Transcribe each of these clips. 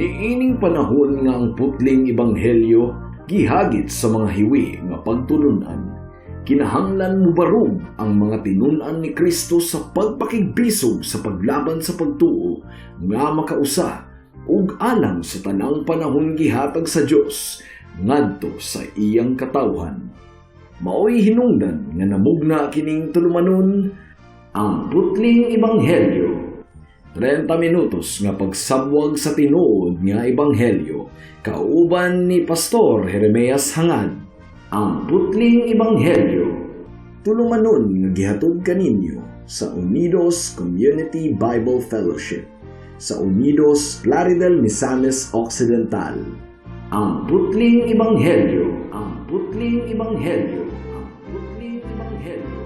Niining panahon nga ang putling ebanghelyo gihagit sa mga hiwi nga pagtulunan, kinahanglan mubarog ang mga tinun-an ni Kristo sa pagpakigbisog sa paglaban sa pagtuo nga makausa ug alang sa tanang panahon gihatag sa Dios ngadto sa iyang katawhan. Maoy hinungdan nga namugna kining tulumanon, ang putling ebanghelyo. 30 minutos nga pagsabwag sa tinuod nga ebanghelyo kauban ni Pastor Jeremias Hangad. Ang putling ebanghelyo. Tulumanon nga gihatod kaninyo sa Unidos Community Bible Fellowship sa Unidos, Plaridel, Misamis Occidental. Ang putling ebanghelyo, ang putling ebanghelyo, ang putling ebanghelyo.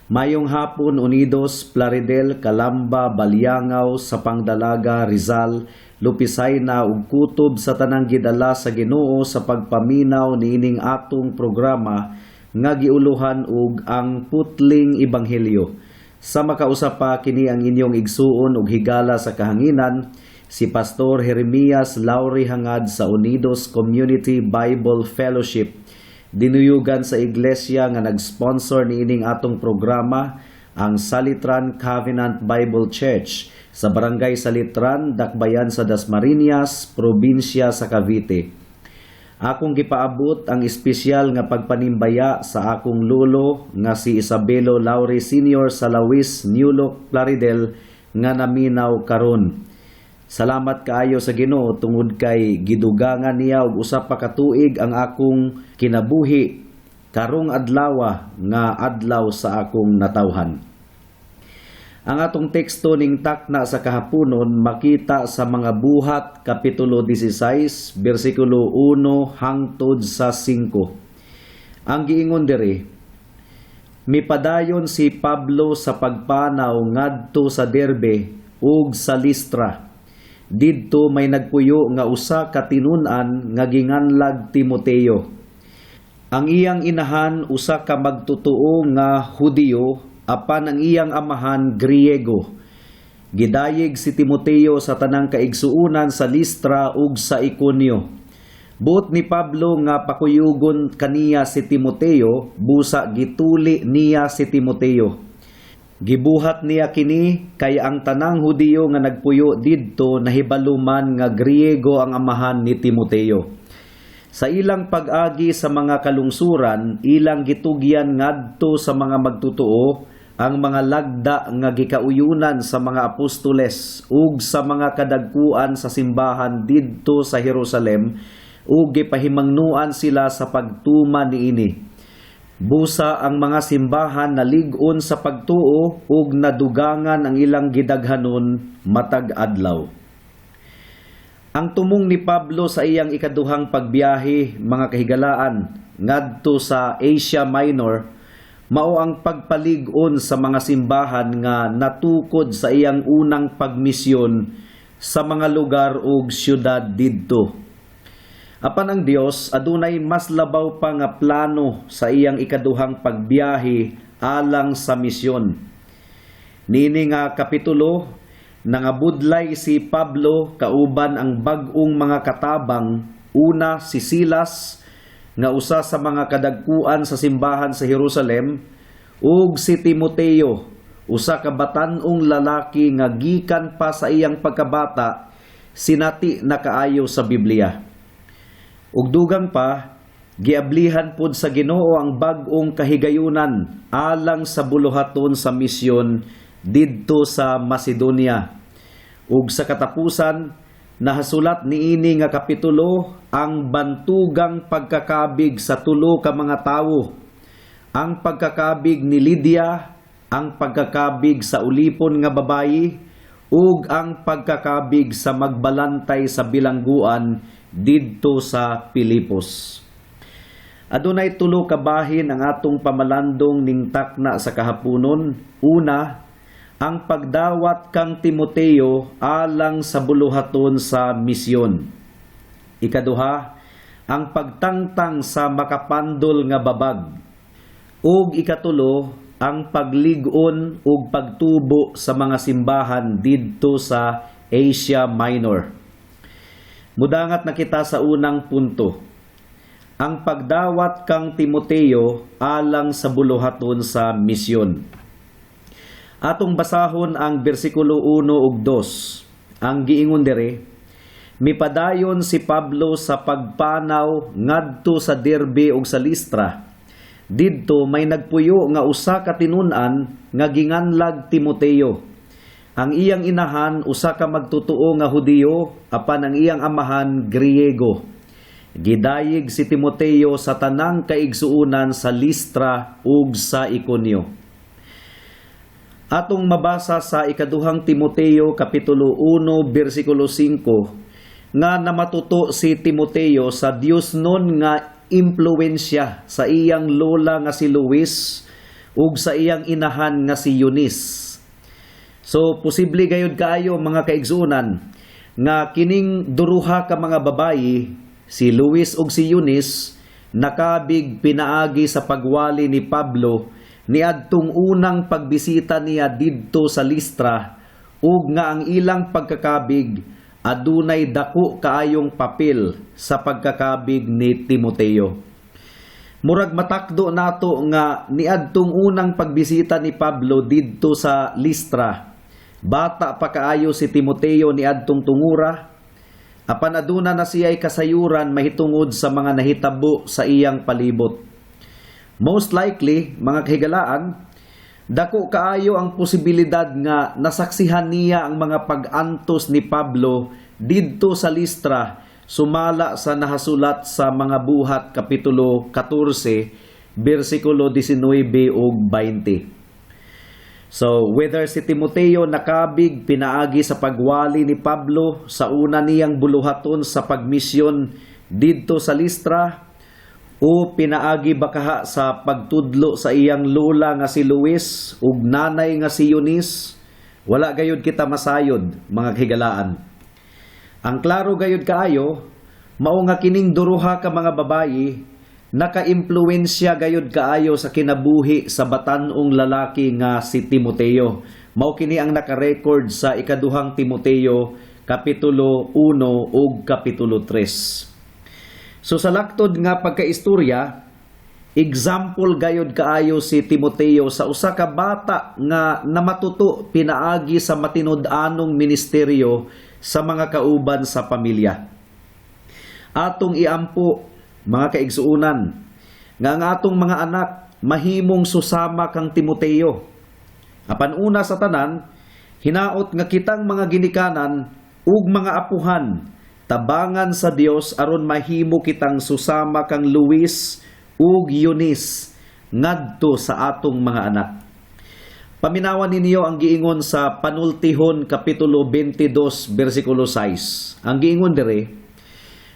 Mayong hapon, Unidos, Plaridel, Calamba, Baliangao, Sapang Dalaga, Rizal, Lupisayna ug kutob sa tanang gidala sa Ginoo sa pagpaminaw niining atong programa nga giuluhan og ang putling ebanghelyo. Sa makausa pa, kini ang inyong igsuon ug higala sa kahanginan, si Pastor Jeremias Lauri Hangad sa Unidos Community Bible Fellowship. Dinuyugan sa iglesia nga nag-sponsor niining atong programa, ang Salitran Covenant Bible Church sa Barangay Salitran, Dakbayan sa Dasmariñas, probinsya sa Cavite. Akong gipaabot ang espesyal nga pagpanimbaya sa akong lolo nga si Isabelo Lauri Sr. sa Lawis, New Look, Plaridel nga naminaw karon. Salamat kaayo sa Ginoo tungod kay gidugangan niya og usa pa ka tuig ang akong kinabuhi karong adlawa nga adlaw sa akong natawhan. Ang atong teksto ning takna sa kahaponon makita sa mga Buhat kapitulo 16 bersikulo 1 hangtod sa 5. Ang giingon diri, mipadayon si Pablo sa pagpanaw ngadto sa Derbe ug sa Listra. Didto may nagpuyo nga usa ka tinun-an nga ginganlag Timoteo. Ang iyang inahan usa ka magtotoo nga Hudiyo, apan ang iyang amahan Griego. Gidayeg si Timoteo sa tanang kaigsuonan sa Listra ug sa Iconio. Buot ni Pablo nga pakuyugon kaniya si Timoteo, busa gituli niya si Timoteo. Gibuhat niya kini kay ang tanang Hudiyo nga nagpuyo didto nahibalo man nga Griego ang amahan ni Timoteo. Sa ilang pag-agi sa mga kalungsuran, ilang gitugyan ngadto sa mga magtotoo ang mga lagda nga gikauyunan sa mga apostoles ug sa mga kadagkuan sa simbahan didto sa Jerusalem ug gipahimangnuan sila sa pagtuman niini. Busa ang mga simbahan nalig-on sa pagtuo ug nadugangan ang ilang gidaghanon matag adlaw. Ang tumong ni Pablo sa iyang ikaduhang pagbiyahe, mga kahigalaan, ngadto sa Asia Minor, mao ang pagpalig-on sa mga simbahan nga natukod sa iyang unang pagmisyon sa mga lugar ug syudad didto. Apan ang Dios adunay mas labaw pa nga plano sa iyang ikaduhang pagbiyahe alang sa misyon. Niini nga kapitulo, nangabudlay si Pablo kauban ang bag-ong mga katabang, una si Silas nga usa sa mga kadagkuan sa simbahan sa Jerusalem ug si Timoteo, usa ka batan-ong lalaki nga gikan pa sa iyang pagkabata sinati na kaayo sa Biblia. Ug dugang pa, giablihan pod sa Ginoo ang bag-ong kahigayunan alang sa buluhaton sa misyon didto sa Macedonia. Ug sa katapusan, nahasulat niini nga kapitulo ang bantugang pagkakabig sa tulo ka mga tawo. Ang pagkakabig ni Lydia, ang pagkakabig sa ulipon nga babayi, ug ang pagkakabig sa magbalantay sa bilangguan didto sa Pilipos. Adunay tulo ka bahin ang atong pamalandong ning takna sa kahaponon. Una, ang pagdawat kang Timoteo alang sa buluhaton sa misyon. Ikaduha, ang pagtangtang sa makapandol nga babag. Ug ikatulo, ang paglig-on ug pagtubo sa mga simbahan didto sa Asia Minor. Mudangat na kita sa unang punto. Ang pagdawat kang Timoteo alang sa buluhaton sa misyon. Atong basahon ang bersikulo 1 ug 2. Ang giingon diri, mipadayon si Pablo sa pagpanaw ngadto sa Derbe ug sa Listra. Didto may nagpuyo nga usa ka tinun-an nga ginganlag Timoteo. Ang iyang inahan usa ka magtotoo nga Hudiyo, apan ang iyang amahan Griego. Gidayeg si Timoteo sa tanang kaigsuonan sa Listra ug sa Iconio. Atong mabasa sa ikaduhang Timoteo kapitulo 1 bersikulo 5 nga namatuto si Timoteo sa Diosnon nga impluwensya sa iyang lola nga si Luis ug sa iyang inahan nga si Eunice. So posible gayud kaayo, mga kaigsuonan, nga kining duruha ka mga babayi, si Luis ug si Eunice, nakabig pinaagi sa pagwali ni Pablo niadtong unang pagbisita niya didto sa Listra ug nga ang ilang pagkakabig adunay dako kaayong papel sa pagkakabig ni Timoteo. Murag matakdo nato nga niadtong unang pagbisita ni Pablo didto sa Listra, bata pa kaayo si Timoteo niadtong tungura, apan aduna na siya'y kasayuran mahitungod sa mga nahitabo sa iyang palibot. Most likely, mga kahigalaan, dako kaayo ang posibilidad nga nasaksihan niya ang mga pag-antos ni Pablo didto sa Listra sumala sa nahasulat sa mga Buhat kapitulo 14 bersikulo 19 ug 20. So, whether si Timoteo nakabig pinaagi sa pagwali ni Pablo sa una niyang buluhaton sa pagmisyon didto sa Listra o pinaagi bakaha sa pagtudlo sa iyang lola nga si Luis ug nanay nga si Eunice, wala gayud kita masayod, mga kahigalaan. Ang klaro gayud kaayo, mao nga kining duruha ka mga babayi naka-impluwensya gayud kaayo sa kinabuhi sa batan-ong lalaki nga si Timoteo. Mao kini ang naka-record sa ikaduhang Timoteo kapitulo 1 ug kapitulo 3. So sa laktod nga pagkaistorya, example gayud kaayo si Timoteo sa usa ka bata nga namatuto pinaagi sa matinud-anong ministeryo sa mga kauban sa pamilya. Atong iampo, mga kaigsuonan, nga ang atong mga anak mahimong susama kang Timoteo. Apan una sa tanan, hinaot nga kitang mga ginikanan ug mga apuhan tabangan sa Dios aron mahimo kitang susama kang Luis ug Eunice ngadto sa atong mga anak. Paminawan ninyo ang giingon sa Panultihon kapitulo 22 bersikulo 6. Ang giingon dire,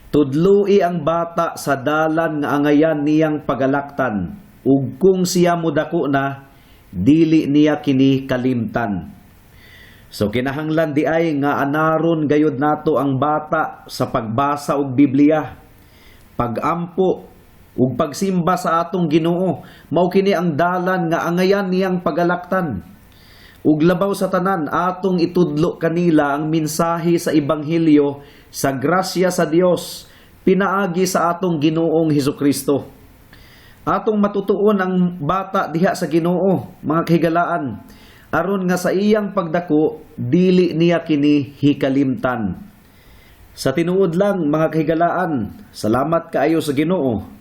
"Tudloi ang bata sa dalan nga angayan niyang pagalaktan, ug kung siya modako na, dili niya kini kalimtan." So kinahanglan di ay nga anaron gayud nato ang bata sa pagbasa og Biblia, pagampo ug pagsimba sa atong Ginoo. Mao kini ang dalan nga angayan niyang pagalaktan. Ug labaw sa tanan, atong itudlo kanila ang mensahe sa ebanghelyo sa grasya sa Dios pinaagi sa atong Ginoong Hesukristo. Atong matutuon ang bata diha sa Ginoo, mga kahigalaan, aron nga sa iyang pagdako dili niya kini hikalimtan. Sa tinuod lang, mga kahigalaan, salamat kaayo sa Ginoo.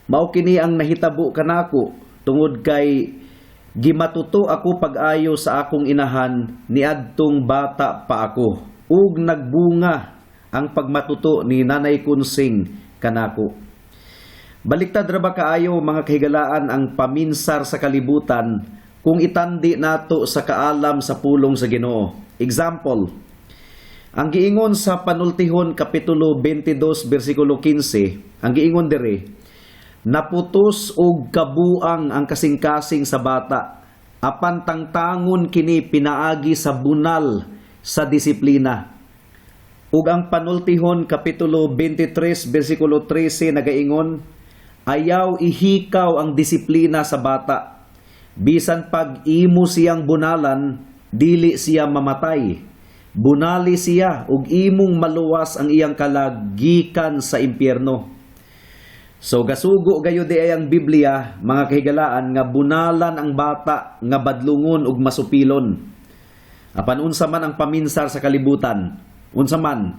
Mao kini ang nahitabo kanako tungod kay gimatuto ako pag-ayo sa akong inahan niadtong bata pa ako ug nagbunga ang pagmatuto ni Nanay Kunsing kanako. Baliktad ra ba kaayo, mga kahigalaan, ang paminsar sa kalibutan kung itandi nato sa kaalam sa pulong sa Ginoo. Example, ang giingon sa Panultihon kapitulo 22 bersikulo 15, ang giingon dire, "Naputos og kabuang ang kasing-kasing sa bata. Apan tangtangon kini pinaagi sa bunal sa disiplina. Ug ang Panultihon kapitulo 23 bersikulo 13 nagaingon, "Ayaw ihikaw ang disiplina sa bata. Bisan pag imo siyang bunalan, dili siya mamatay. Bunali siya ug imong maluwas ang iyang kalag gikan sa impyerno." So gasugo gayud diay ang Biblia, mga kahigalaan, nga bunalan ang bata nga badlungon ug masupilon. Apan unsa man ang paminsar sa kalibutan? Unsa man?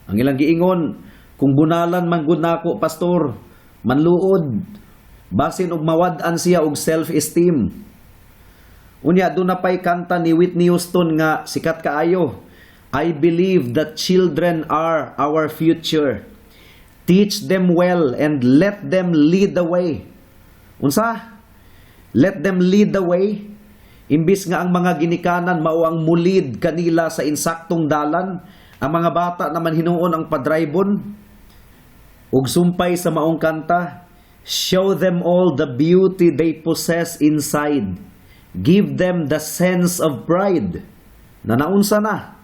Ang ilang giingon, "Kung bunalan man gud nako, pastor, manluod. Basin og mawad-an siya og self-esteem." Unya duna pay kanta ni Whitney Houston nga sikat kaayo. "I believe that children are our future. Teach them well and let them lead the way." Unsa? Let them lead the way? Imbis nga ang mga ginikanan mao ang mulid kanila sa insaktong dalan, ang mga bata naman hinuon ang padraybon. Ug sumpay sa maong kanta, "Show them all the beauty they possess inside. Give them the sense of pride." Na naunsa na?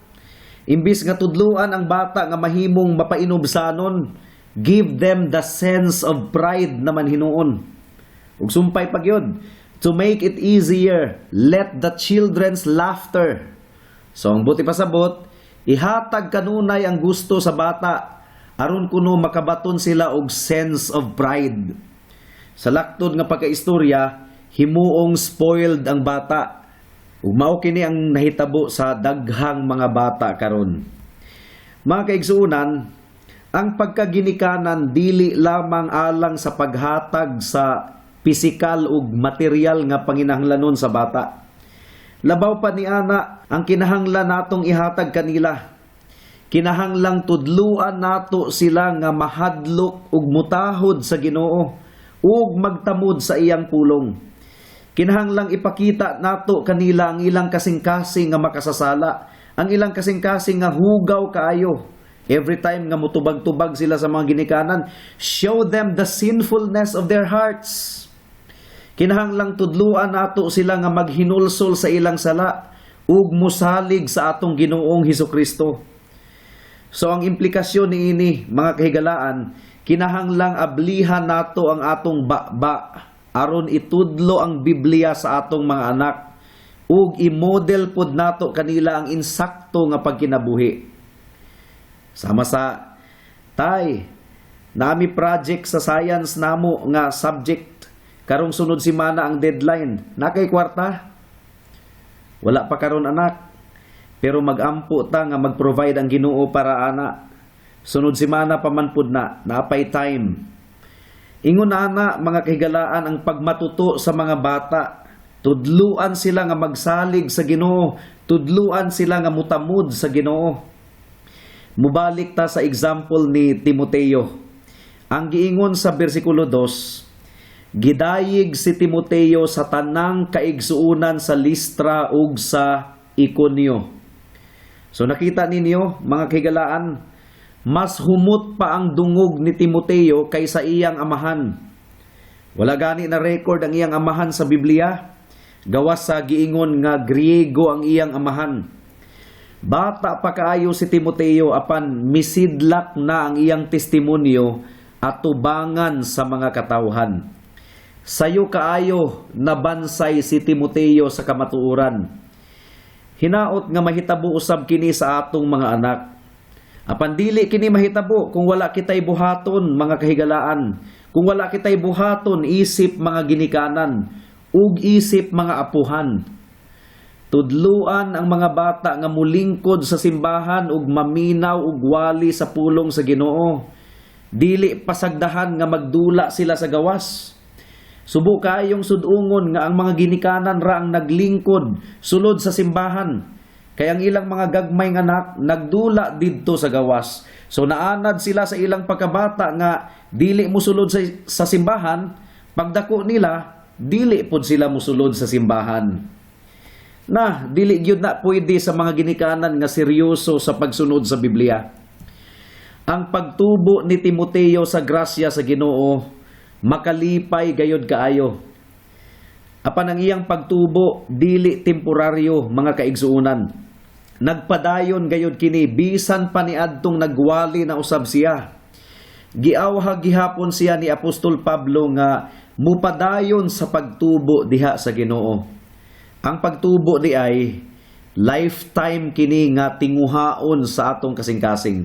Imbis nga tudluan ang bata nga mahimong mapainubsanon, give them the sense of pride naman hinuon. Ug sumpay pa gyud, "To make it easier, let the children's laughter." So ang buot ipasabot, ihatag kanunay ang gusto sa bata aron kuno makabaton sila og sense of pride. Sa laktod nga pagkaistorya, himuong spoiled ang bata. Ug mao kini ang nahitabo sa daghang mga bata karon. Mga kaigsuonan, ang pagkaginikanan dili lamang alang sa paghatag sa pisikal ug material nga panginahanglanon sa bata. Labaw pa ni ana ang kinahanglan natong ihatag kanila. Kinahanglang tudluan nato sila nga mahadlok ug mutahod sa Ginoo ug magtamod sa iyang pulong. Kinahanglang ipakita nato kanila ang ilang kasing-kasing nga makasasala, ang ilang kasing-kasing nga hugaw kaayo. Every time nga mutubag-tubag sila sa mga ginikanan, show them the sinfulness of their hearts. Kinahanglang tudluan nato sila nga maghinulsol sa ilang sala ug musalig sa atong Ginoong Hesukristo. So ang implikasyon niini, mga kahigalaan, kinahanglang ablihan nato ang atong baba aron itudlo ang Biblia sa atong mga anak ug i-model pod nato kanila ang insakto nga pagkinabuhi. Sama sa, "Tay, naa mi project sa science namo nga subject. Karong sunod semana ang deadline. Naa kay kwarta?" "Wala pa karon, anak. Pero magampo ta nga mag-provide ang Ginoo para ana. Sunod semana pa man pud na, naa pay time." Ingon na ana, mga kahigalaan, ang pagmatuto sa mga bata. Tudluan sila nga magsalig sa Ginoo, tudluan sila nga mutamod sa Ginoo. Mubalik ta sa example ni Timoteo. Ang giingon sa bersikulo 2, gidayeg si Timoteo sa tanang kaigsuonan sa Listra ug sa Iconio. So nakita ninyo, mga kahigalaan, mas humot pa ang dungog ni Timoteo kaysa iyang amahan. Wala gani na record ang iyang amahan sa Biblia. Gawas sa giingon nga Griego ang iyang amahan. Bata pa kaayo si Timoteo apan misidlak na ang iyang testimonyo atubangan sa mga katawhan. Sayo kaayo nabansay si Timoteo sa kamatuoran. Hinaot nga mahitabo usab kini sa atong mga anak. Apan dili kini mahitabo kung wala kitay buhaton, mga kahigalaan. Kung wala kitay buhaton isip mga ginikanan ug isip mga apuhan. Tudluan ang mga bata nga mulingkod sa simbahan ug maminaw ug wali sa pulong sa Ginoo. Dili pasagdahan nga magdula sila sa gawas. Subo kaayong sud-ungon nga ang mga ginikanan ra ang naglingkod sulod sa simbahan. Kay ang ilang mga gagmay nga anak nagdula didto sa gawas. So naanad sila sa ilang pagkabata nga dili musulod sa simbahan, pagdako nila dili pod sila musulod sa simbahan. Na dili gyud na pwede sa mga ginikanan nga seryoso sa pagsunod sa Biblia. Ang pagtubo ni Timoteo sa grasya sa Ginoo makalipay gayod kaayo. Apan ang iyang pagtubo dili temporaryo, mga kaigsuonan. Nagpadayon gayud kini bisan pa niadtong nagwali na usab siya. Giawhag gihapon siya ni Apostol Pablo nga mupadayon sa pagtubo diha sa Ginoo. Ang pagtubo di ay lifetime kini nga tinguhaon sa atong kasing-kasing.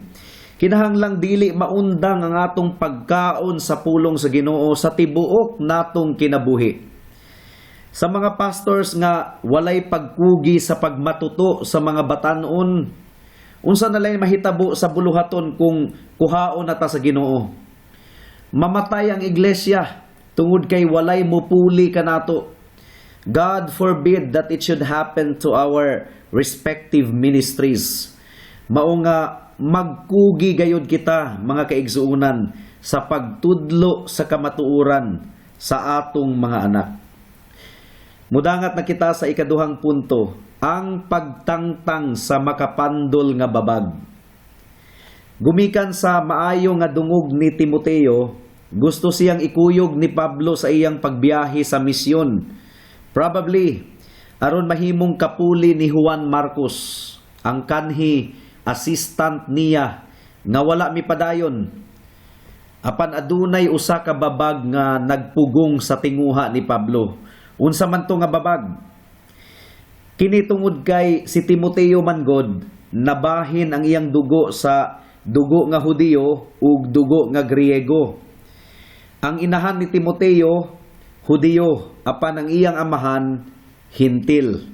Kinahanglang dili maundang ang atong pagkaon sa pulong sa Ginoo sa tibuok natong kinabuhi. Sa mga pastors nga walay pagkugi sa pagmatuto sa mga batanon, unsa na lang mahitabo sa buluhaton kung kuhaon na ta sa Ginoo? Mamatay ang iglesia tungod kay walay mupuli kanato. God forbid that it should happen to our respective ministries. Mao nga magkugi gayud kita, mga kaigsuonan, sa pagtudlo sa kamatuoran sa atong mga anak. Mudangat na kita sa ikaduhang punto, ang pagtangtang sa makapandol nga babag. Gumikan sa maayo nga dungog ni Timoteo, gusto siyang ikuyog ni Pablo sa iyang pagbiyahe sa misyon. Probably, aron mahimong kapuli ni Juan Marcos, ang kanhi assistant niya nga wala mipadayon. Apan adunay usa ka babag nga nagpugong sa tinguha ni Pablo. Unsa man to nga babag? Kini tungod kay si Timoteo man god nabahin ang iyang dugo sa dugo nga Hudiyo ug dugo nga Griego. Ang inahan ni Timoteo Hudiyo, apan ang iyang amahan Hentil.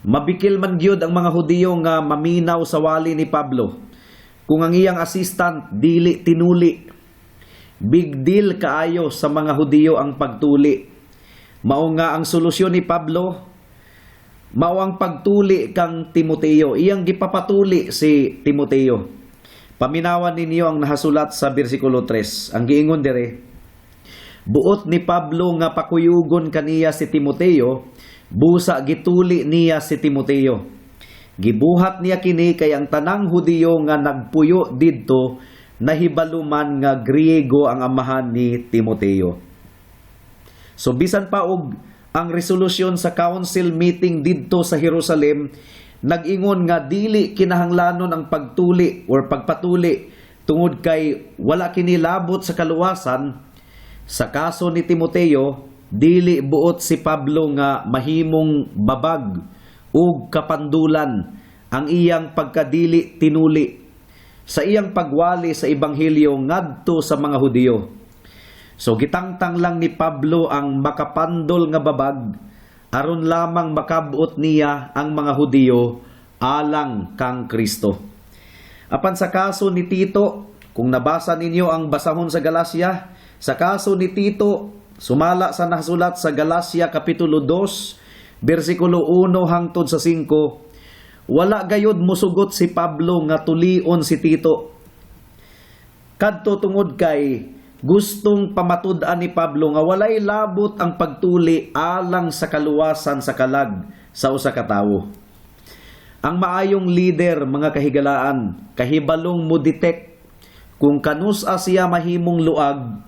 Mabikil man gyud ang mga Hudiyo nga maminaw sa wali ni Pablo kung ang iyang assistant dili tinuli. Big deal kaayo sa mga Hudiyo ang pagtuli. Mao nga ang solusyon ni Pablo mao ang pagtuli kang Timoteo. Iyang gipapatuli si Timoteo. Paminawan ninyo ang nahasulat sa bersikulo 3. Ang giingon dire, "Buot ni Pablo nga pakuyugon kaniya si Timoteo, busa gituli niya si Timoteo. Gibuhat niya kini kay ang tanang Hudiyo nga nagpuyo didto nahibaluman nga Griego ang amahan ni Timoteo." So bisan pa og ang resolusyon sa council meeting didto sa Jerusalem nag-ingon nga dili kinahanglanon ang pagtuli or pagpatuli tungod kay wala kini labot sa kaluwasan, sa kaso ni Timoteo, dili buot si Pablo nga mahimong babag ug kapandulan ang iyang pagkadili tinuli sa iyang pagwali sa ebanghelyo ngadto sa mga Hudiyo. So gitangtang lang ni Pablo ang makapandol nga babag aron lamang makabot niya ang mga Hudiyo alang kang Kristo. Apan sa kaso ni Tito, kung nabasa ninyo ang basahon sa Galacia, sa kaso ni Tito, sumala sa nasulat sa Galacia Kapitulo 2, bersikulo 1 hangtod sa 5, wala gayod musugot si Pablo nga tulion si Tito. Kadto tungod kay gustong pamatud-an ni Pablo nga walay labot ang pagtuli alang sa kaluwasan sa kalag sa usa ka tawo. Ang maayong leader, mga kahigalaan, kahibalong mo detect kung kanus-a siya mahimong luag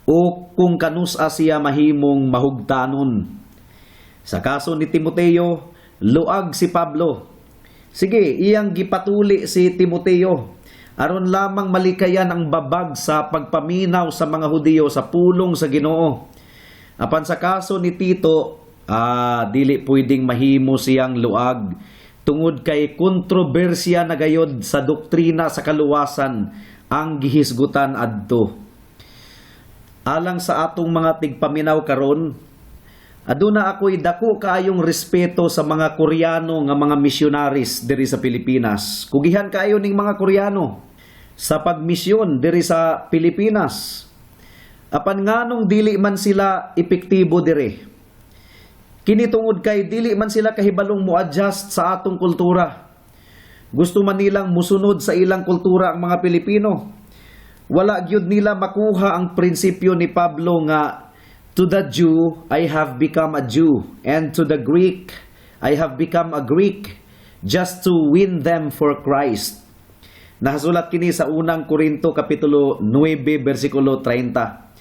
o kung kanus-a siya mahimong mahugtanon. Sa kaso ni Timoteo, luag si Pablo. Sige, iyang gipatuli si Timoteo aron lamang malikayan ang babag sa pagpaminaw sa mga Hudiyo sa pulong sa Ginoo. Apan sa kaso ni Tito, dili pwedeng mahimo siyang luag tungod kay kontrobersya na gayod sa doktrina sa kaluwasan ang gihisgutan adto. Alang sa atong mga tigpaminaw karon, aduna ako'y dako kaayong respeto sa mga Koreano nga mga missionaries diri sa Pilipinas. Kugihan kaayo ning mga Koreano sa pagmisyon diri sa Pilipinas. Apan nganong dili man sila epektibo diri? Kini tungod kay dili man sila kahibalong mo-adjust sa atong kultura. Gusto man nilang musunod sa ilang kultura ang mga Pilipino. Wala gyud nila makuha ang prinsipyo ni Pablo nga "To the Jew I have become a Jew, and to the Greek I have become a Greek, just to win them for Christ." Nakasulat kini sa Unang Korinto kapitulo 9 bersikulo 30.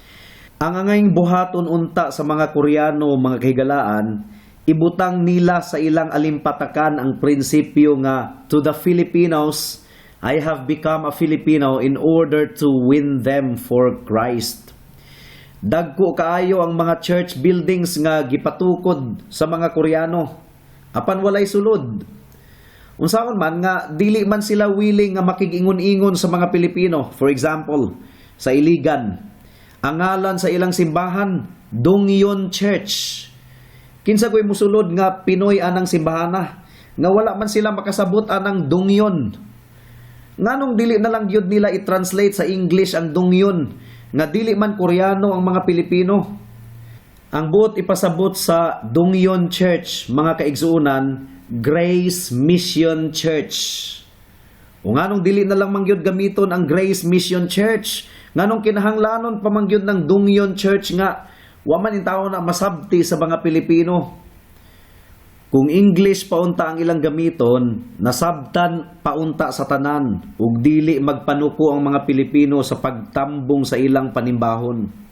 Ang angayng buhaton unta sa mga Koreano, mga kahigalaan, ibutang nila sa ilang alimpatakan ang prinsipyo nga "To the Filipinos, I have become a Filipino in order to win them for Christ." Dagko kaayo ang mga church buildings nga gipatukod sa mga Koreano. Apan walay sulod. Unsaon man nga dili man sila willing nga makig-ingon-ingon sa mga Pilipino. For example, sa Iligan, ang ngalan sa ilang simbahan, Dongyon Church. Kinsa koy musulod nga Pinoy anang simbahana nga wala man sila makasabot anang Dongyon? Nganong dili na lang gyud nila i-translate sa English ang Dongyon nga dili man Koreano ang mga Pilipino? Ang buot ipasabot sa Dongyon Church, mga kaigsuonan, Grace Mission Church. O nganong dili na lang mangyud gamiton ang Grace Mission Church? Nganong kinahanglanon pa mangyud ng Dongyon Church nga wa man intawon na masabti sa mga Pilipino? Kung English paunta ang ilang gamiton, nasabtan paunta sa tanan ug dili magpanuko ang mga Pilipino sa pagtambong sa ilang panimbahon.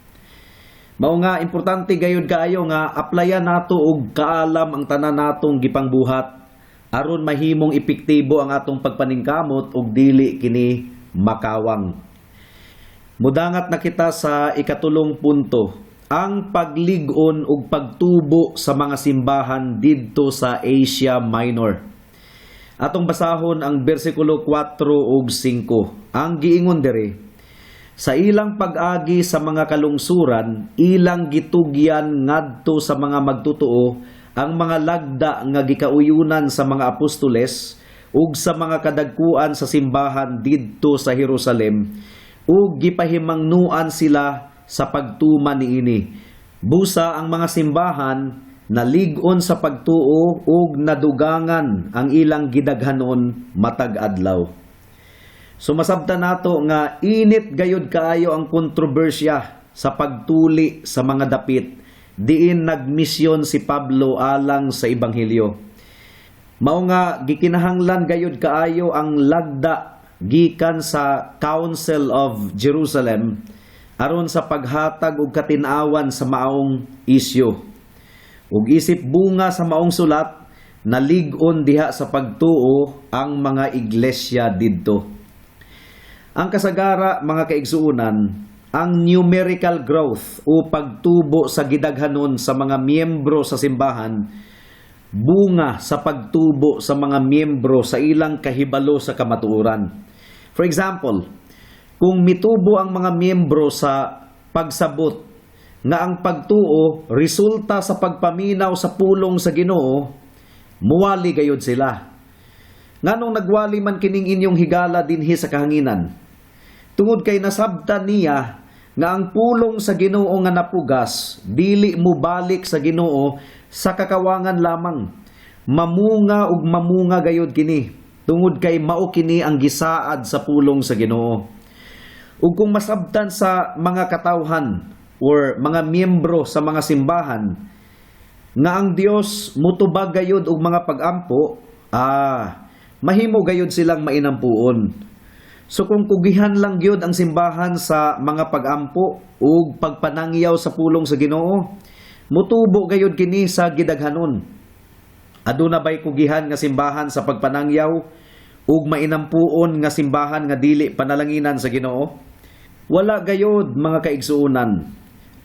Mao nga importante gayud kaayo nga applyan nato og kaalam ang tanan natong gipangbuhat aron mahimong epektibo ang atong pagpaningkamot ug dili kini makawang. Mudangat na kita sa ikatulong punto, ang paglig-on ug pagtubo sa mga simbahan didto sa Asia Minor. Atong basahon ang bersikulo 4 ug 5. Ang giingon diri, "Sa ilang pag-agi sa mga kalungsuran, ilang gitugyan ngadto sa mga magtotoo ang mga lagda nga gikauyunan sa mga apostoles ug sa mga kadagkuan sa simbahan didto sa Jerusalem ug gipahimangnuan sila sa pagtuman niini. Busa ang mga simbahan nalig-on sa pagtuo ug nadugangan ang ilang gidaghanon matag adlaw." So masabtan nato nga init gayud kaayo ang kontrobersya sa pagtuli sa mga dapit diin nagmisyon si Pablo alang sa ebanghelyo. Mao nga gikinahanglan gayud kaayo ang lagda gikan sa Council of Jerusalem aron sa paghatag og katin-awan sa maong isyu. Ug isip bunga sa maong sulat, nalig-on diha sa pagtuo ang mga iglesia didto. Ang kasagara, mga kaigsuonan, ang numerical growth o pagtubo sa gidaghanon sa mga miyembro sa simbahan, bunga sa pagtubo sa mga miyembro sa ilang kahibalo sa kamatuoran. For example, kung mitubo ang mga miyembro sa pagsabot nga ang pagtuo resulta sa pagpaminaw sa pulong sa Ginoo, muwali gayud sila. Nganong nagwali man kining inyong higala dinhi sa kahanginan? Tungod kay nasabtan niya nga ang pulong sa Ginoo nga napugas dili mobalik sa Ginoo sa kakawangan lamang. Mamunga ug mamunga gayud kini tungod kay mao kini ang gisaad sa pulong sa Ginoo. Ug kung masabtan sa mga katawhan or mga miyembro sa mga simbahan nga ang Dios mutubag gayud og mga pagampo, mahimo gayud silang mainampuon. So kung kugihan lang gyud ang simbahan sa mga pagampo ug pagpanangyaw sa pulong sa Ginoo, mutubo gayud kini sa gidaghanon. Aduna bay kugihan nga simbahan sa pagpanangyaw ug mainampuon nga simbahan nga dili panalanginan sa Ginoo? Wala gayod, mga kaigsuonan.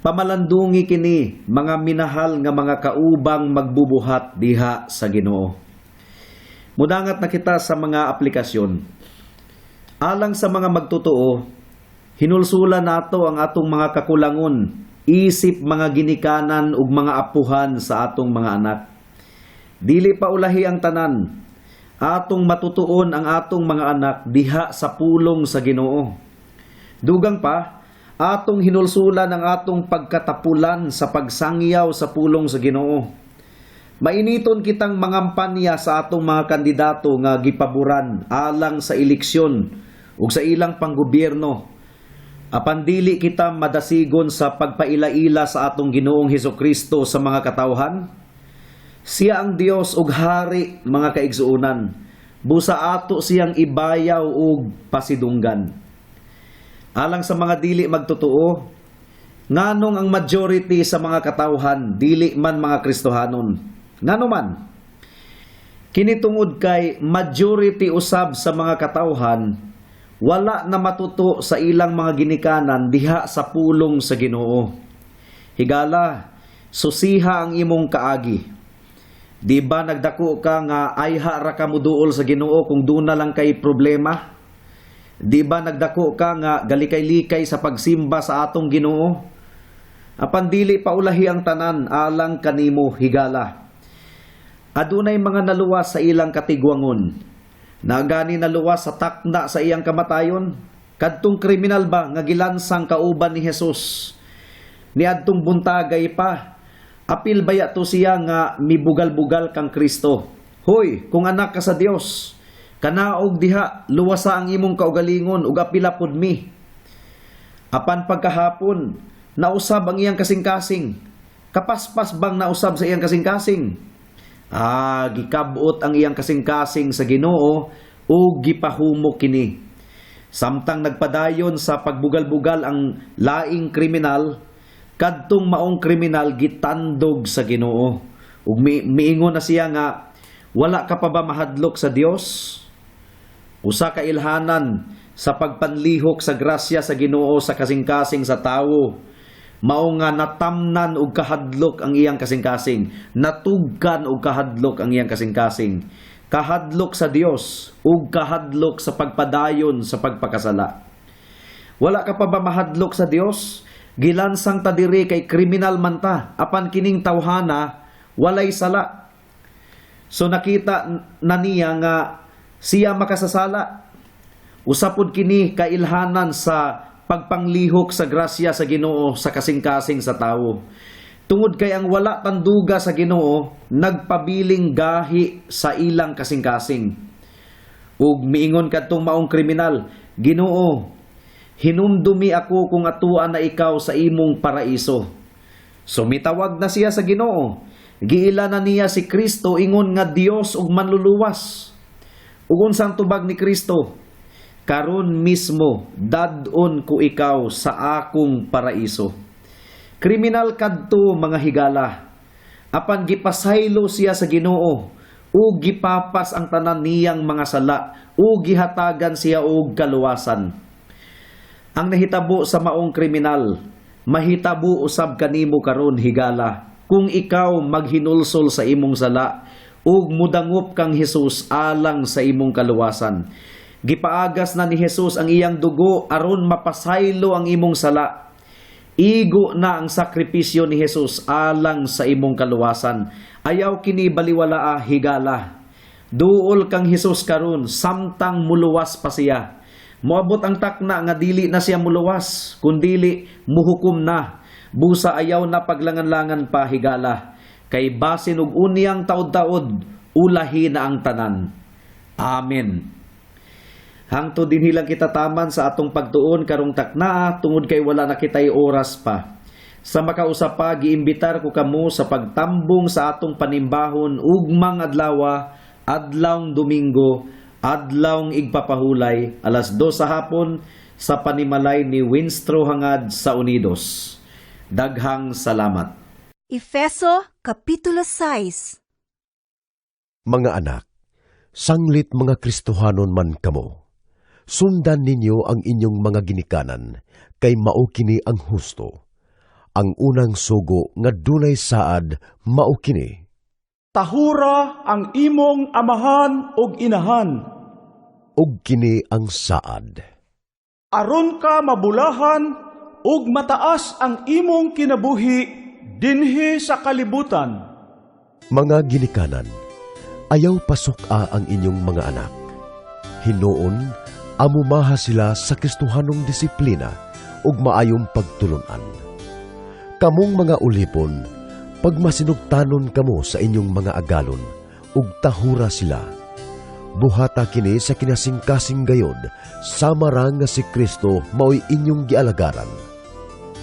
Pamalandungi kini, mga minahal nga mga kaubang magbubuhat diha sa Ginoo. Mudangat na kita sa mga aplikasyon. Alang sa mga magtotoo, hinulsulan nato ang atong mga kakulangon, isip mga ginikanan ug mga apuhan sa atong mga anak. Dili pa ulahi ang tanan. Atong matutuon ang atong mga anak diha sa pulong sa Ginoo. Dugang pa, atong hinulsulan ang atong pagkatapulan sa pagsangyaw sa pulong sa Ginoo. Mainiton kitang mangampanya sa atong mga kandidato nga gipaboran alang sa eleksyon ug sa ilang panggobyerno. Apan dili kita madasigon sa pagpaila-ila sa atong Ginoong Hesukristo sa mga katawhan. Siya ang Dios ug hari, mga kaigsuonan. Busa ato siyang ibayaw ug pasidunggan. Alang sa mga dili magtotoo, Nganong ang majority sa mga katawhan dili man mga Kristohanon? Ngano man? Kini tungod kay majority usab sa mga katawhan wala na matuto sa ilang mga ginikanan diha sa pulong sa Ginoo. Higala, susiha ang imong kaagi. Di ba nagdako ka nga ayha ra ka muduol sa Ginoo kung duna lang kay problema? Di ba nagdako ka nga galikay-likay sa pagsimba sa atong Ginoo? Apan dili paulahi ang tanan alang kanimo, higala. Adunay mga naluwas sa ilang katigwangon. Nagani naluwas sa takna sa iyang kamatayon. Kadtong kriminal ba nga gilansang kauban ni Jesus? Niadtong buntagay pa. Apil baya to siya nga mibugal-bugal kang Kristo? "Hoy, kung anak ka sa Dios, kanaog diha, luwasa ang imong kaugalingon ug apila pud mi." Apan pagkahapon, nausab ang iyang kasing-kasing. Kapaspas bang nausab sa iyang kasing-kasing? Ah, gikabot ang iyang kasing-kasing sa Ginoo ug gipahumok kini. Samtang nagpadayon sa pagbugal-bugal ang laing kriminal, kadtong maong kriminal gitandog sa Ginoo. Ug miingon na siya nga, "Wala ka pa ba mahadlok sa Dios?" Usa ka ilhanan sa pagpanlihok sa grasya sa Ginoo sa kasing-kasing sa tawo mao nga natamnan og kahadlok ang iyang kasing-kasing, natugkan og kahadlok ang iyang kasing-kasing. Kahadlok sa Dios ug kahadlok sa pagpadayon sa pagpakasala. Wala ka pa ba mahadlok sa Dios? Gilansang ta diri kay kriminal man ta, apan kining tawhana walay sala. So nakita na niya nga siya makasasala. Usa pod kini kailhanan sa pagpanglihok sa grasya sa Ginoo sa kasing-kasing sa tawo. Tungod kay ang wala tanduga sa Ginoo nagpabiling gahi sa ilang kasing-kasing. Ug miingon kadtong maong kriminal, "Ginoo, hinumdumi ako kung atuan na ikaw sa imong paraiso." So mitawag na siya sa Ginoo. Giila na niya si Kristo ingon nga Dios ug manluluwas. Ug unsang tubag ni Kristo? "Karon mismo dad-on ko ikaw sa akong paraiso." Kriminal kadto, mga higala. Apan gipasaylo siya sa Ginoo ug gipapas ang tanan niyang mga sala ug gihatagan siya og kaluwasan. Ang nahitabo sa maong kriminal, mahitabo usab kanimo karon, higala, kung ikaw maghinulsol sa imong sala ug mudangop kang Hesus alang sa imong kaluwasan. Gipaagas na ni Hesus ang iyang dugo aron mapasaylo ang imong sala. Igo na ang sakripisyo ni Hesus alang sa imong kaluwasan. Ayaw kini baliwalaa, higala. Duol kang Hesus karon samtang muluwas pa siya. Moabot ang takna nga dili na siya muluwas, kundili muhukom na. Busa ayaw na paglangan-langan pa, higala. Kay basin og unyang taod-taod, ulahi na ang tanan. Amen. Hangtod dinhi lang kita taman sa atong pagtuon karong taknaa tungod kay wala na kitay oras pa. Sa makausa pa, giimbitar ko kamo sa pagtambong sa atong panimbahon ugmang adlawa, adlawng Domingo, adlawng igpapahulay, 2:00 sa hapon sa panimalay ni Winstro Hangad sa Unidos. Daghang salamat. Efeso Kapitulo 6. Mga anak, sanglit mga Kristohanon man kamo, sundan ninyo ang inyong mga ginikanan, kay mao kini ang husto. Ang unang sugo nga dunay saad mao kini: Tahura ang imong amahan ug inahan. Ug kini ang saad: Aron ka mabulahan ug mataas ang imong kinabuhi dinhi sa kalibutan. Mga ginikanan, ayaw pasuk-a ang inyong mga anak. Hinuon, amumaha sila sa Kristohanong disiplina ug maayong pagtulunan. Kamong mga ulipon, pagmasinugtanon kamo sa inyong mga agalon ug tahura sila. Buhata kini sa kinasingkasing gayod, sama ra nga si Kristo maoy inyong gialagaran.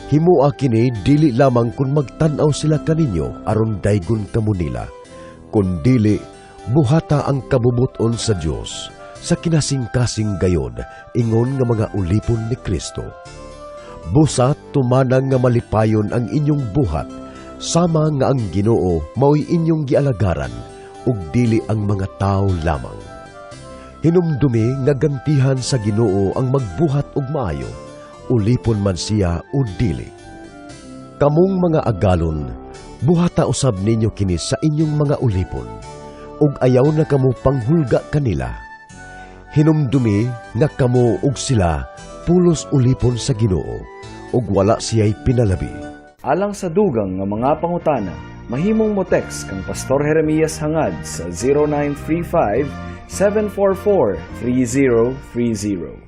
Himoa kini dili lamang kung magtan-aw sila kaninyo aron daygon kamo nila, kundili buhata ang kabubuton sa Dios sa kinasingkasing gayod ingon nga mga ulipon ni Kristo. Busa tumanang nga malipayon ang inyong buhat, sama nga ang Ginoo maoy inyong gialagaran ug dili ang mga tawo lamang. Hinumdumi nga gantihan sa Ginoo ang magbuhat og maayo, ulipon man siya o dili. Kamong mga agalon, buhata usab ninyo kini sa inyong mga ulipon, ug ayaw na kamo panghulga kanila. Hinumdumi nga kamo ug sila pulos ulipon sa Ginoo, ug wala siya'y pinalabi. Alang sa dugang nga mga pangutana, mahimong mo text kang Pastor Jeremias Hangad sa 0935 744 3030.